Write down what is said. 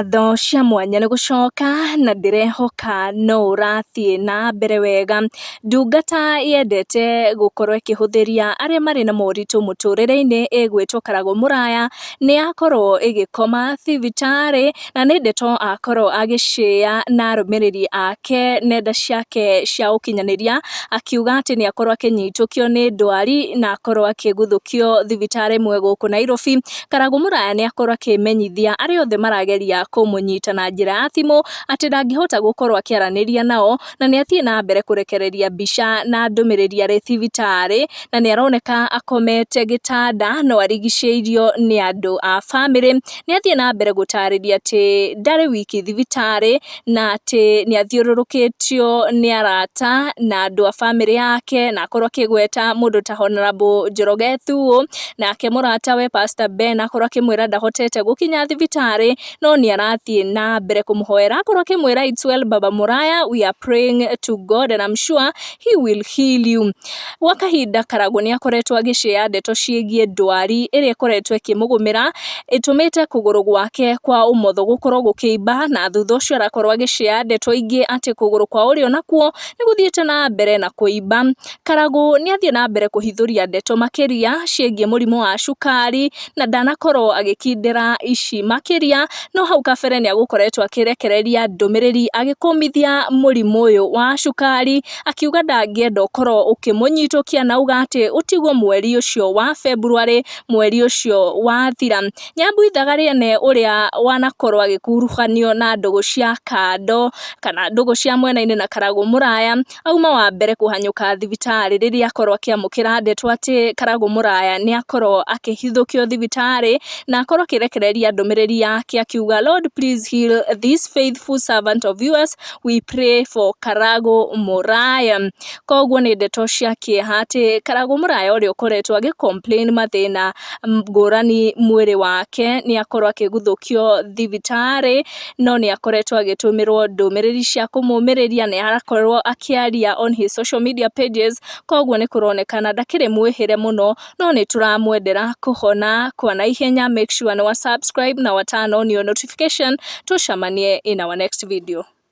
Ngatho cia mwanya nĩ gũcoka na ndĩrehoka no ũrathiĩ na mbere wega. Ndungata yendete gũkorwo ĩkĩhũthĩria arĩa marĩ na moritũ mũtũrĩre-inĩ ĩgwĩtwo Karagũ Mũraya, nĩ yakorwo ĩgĩkoma thibitarĩ, na nĩ ndeto akorwo agĩcĩa na arũmĩrĩri ake nenda ciake cia ũkinyanĩria, akiuga atĩ nĩ akorwo akĩnyitũkio nĩ ndwari na akorwo akĩguthũkio thibitarĩ ĩmwe gũkũ Nairobi. Karagũ Mũraya nĩ akorwo akĩmenyithia arĩa othe marageria kũmũnyita na njĩra ya thimũ atĩ ndangĩhota gũkorwo akĩaranĩria nao, na nĩ athiĩ na mbere kũrekereria mbica na ndũmĩrĩri arĩ thibitarĩ, na nĩ aroneka akomete gĩtanda no arigicĩirio nĩ andũ a bamĩrĩ. Nĩ athiĩ na mbere gũtarĩria atĩ ndarĩ wiki thibitarĩ, na atĩ nĩ athiũrũrũkĩtio nĩ arata na andũ a bamĩrĩ yake, na akorwo akĩgweta mũndũ ta Honorable Njoroge Thuo, nake mũratawe Pastor Ben akorwo akĩmwĩra ndahotete gũkinya thibitarĩ, no nĩ arathiĩ na mbere kũmũhoera, akorwo akĩmwĩra, "It's well, Baba Muraya, we are praying to God and I'm sure he will heal you." Gwa kahinda Karagũ nĩ akoretwo agĩcĩa ndeto ciĩgiĩ ndwari ĩrĩa ĩkoretwo ĩkĩmũgũmĩra, ĩtũmĩte kũgũrũ gwake kwa ũmotho gũkorwo gũkĩimba, na thutha ũcio arakorwo agĩcĩa ndeto ingĩ atĩ kũgũrũ kwa ũrĩo nakuo nĩ gũthiĩte na mbere na kũimba. Karagũ nĩ athiĩ na mbere kũhithũria ndeto makĩria ciĩgiĩ mũrimũ wa cukari, na ndanakorwo agĩkindĩra ici makĩria, no hau kabere nĩ agũkoretwo akĩrekereria ndũmĩrĩri agĩkũmithia mũrimũ ũyũ wa cukari, akiuga ndangĩenda ũkorwo ũkĩmũnyitũkia, na auga atĩ ũtigwo mweri ũcio wa February, mweri ũcio wathira. Nyambu Ithaga rĩene ũrĩa wanakorwo agĩkuruhanio na ndũgũ cia kando kana ndũgũ cia mwena-inĩ na Karagũ Mũraya, auma wa mbere kũhanyũka thibitarĩ rĩrĩa akorwo akĩamũkĩra ndeto atĩ Karagũ Mũraya nĩ akorwo akĩhithũkio thibitarĩ, na akorwo akĩrekereria ndũmĩrĩri yake akiuga, "Lord, please heal this faithful servant of yours. We pray for Karagũ Mũraya." Koguo nĩ ndeto cia kĩeha atĩ Karagũ Mũraya ũrĩa ũkoretwo agĩ complain mathĩna ngũrani mwĩrĩ wake nĩ akorwo akĩguthũkio thibitarĩ, no nĩ akoretwo agĩtũmĩrwo ndũmĩrĩri cia kũmũmĩrĩria, nĩ arakorwo akĩaria on his social media pages, koguo nĩ kũronekana ndakĩrĩ mwĩhĩre mũno, no nĩ tũramwendera kũhona kwa naihenya. Make sure nĩ wa subscribe na wa turn on your notification, tũcemanie in our next video.